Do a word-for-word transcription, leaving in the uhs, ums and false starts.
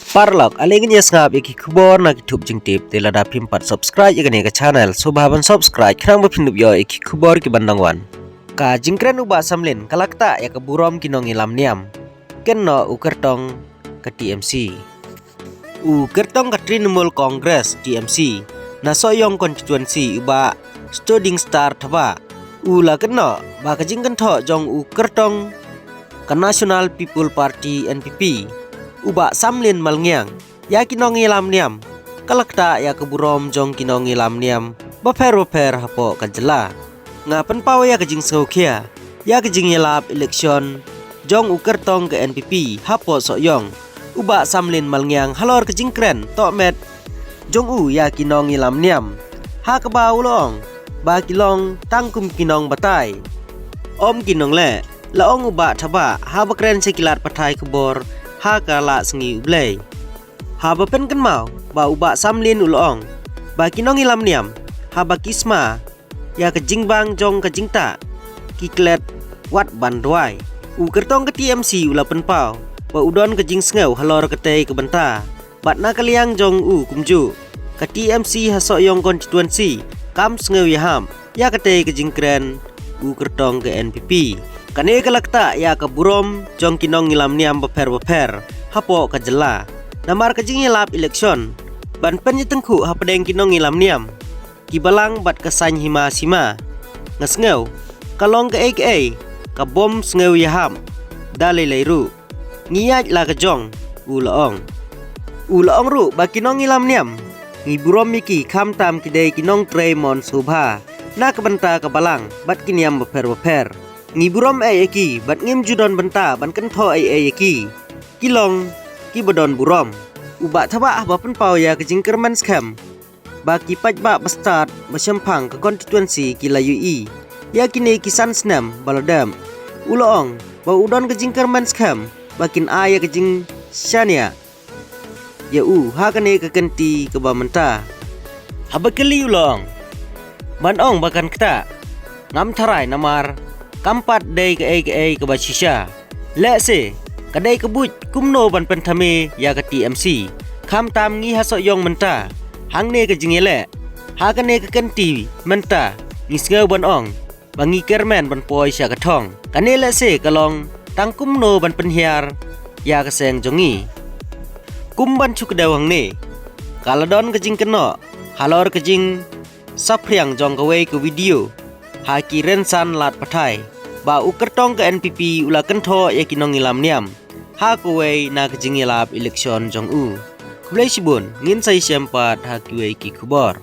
Paralok, ale ngin ïa sngap ïa ki khubor na ki thup jingtip, te lada phim pat subscribe ïa kane ka channel, sngewbha ban subscribe khnang ba phin ïoh ïa ki khubor ki ban dang wan. Ka jingkren u Bah Samlin ka la ktah ïa ka burom ki nongïalam niam, kynnoh u kyrtong ka T M C. U kyrtong ka Trinamool Congress, T M C, na Sohiong constituency, u Bah Stodingstar Thabah, u la kynnoh ba ka jingkynthoh jong u kyrtong ka National People Party, N P P, u Bah Samlin Malngiang, ïa ki nongïalam niam ka la ktah ïa ka burom jong ki nongïalam niam bapher bapher hapoh ka jylla. Nga pynpaw ïa ka jingsngewkhia ïa ka jingïalap election jong u kyrtong ka N P P hapoh Sohiong, u Bah Samlin Malngiang, halor ka jingkren tohmet jong u ïa ki nongïalam niam, ha kaba u la ong ba ki long tang kum ki nongbatai, ym ki nongleh, la ong u Bah Thabah haba kren sha ki lad pathai khubor ha ka la sngi U Blei. Haba pynkynmaw ba u Bah Samlin u la ong ba ki nongïalam niam haba ki sma ïa ka jingbang jong ka jingtah, ki klet wat ban duwai. U kyrtong ka T M C u la pynpaw ba u don ka jingsngew halor katei ka bynta, bad na ka liang jong u kumjuh, ka T M C ha Sohiong constituency kam sngew ïahap ïa katei ka jingkren u kyrtong ka N P P. Kane ka la ktah ïa ka burom jong ki nongïalam niam bapher bapher hapoh ka jylla, namar ka jingïalap election ban pynïatyngkhuh hapdeng ki nongïalam niam, ki balang bad ka saiñ hima sima, nga sngew ka long kaei kaei ka bym sngew ïahap da lei lei ruh. Ngi ïaid la ka jong, u la ong. U la ong ruh ba ki nongïalam niam ngi burom ïa ki khamtam ki dei ki nongtrei mon sngewbha na ka bynta ka balang bad ki niam bapher bapher. Ngi burom ei ei ïa ki bad ngim ju don bynta ban kynthoh ei ei ïa ki. Ki long kiba don burom. U Bah Thabah haba pynpaw ïa ka jingkyrmen skhem ba ki paidbah ba stad ba shemphang ka constituency ki la ïohi ïa kine ki san snem ba la dep, u la ong ba u don ka jingkyrmen skhem ba kin ai ïa ka jingshaniah ïa u ha kane ka kynti kaba mynta. Haba kylli u la ong, ban ong ba kan ktah, ngam tharai namar kam pat dei kaei kaei kaba shisha. Lehse ka dei ka buit kumno ban pynthame ïa ka T M C, khamtam ngi ha Sohiong mynta, hangne ka jingïaleh, ha kane ka kynti mynta, ngi sngew ban ong ba ngi kyrmen ban poi sha ka thong. Kane lehse ka long tang kumno ban pynhiar ïa ka seng jong ngi. Kum ban shu kdew hangne, ka la don ka jingkynnoh halor ka jingsaphriang jong kawei ka video ha ki rynsan lad pathai ba u kyrtong ka N P P u la kynthoh ïa ki nongïalam niam ha kawei na ka jingïalap election jong u. Khublei shibun, ngin sa ïashem pat ha kiwei ki khubor.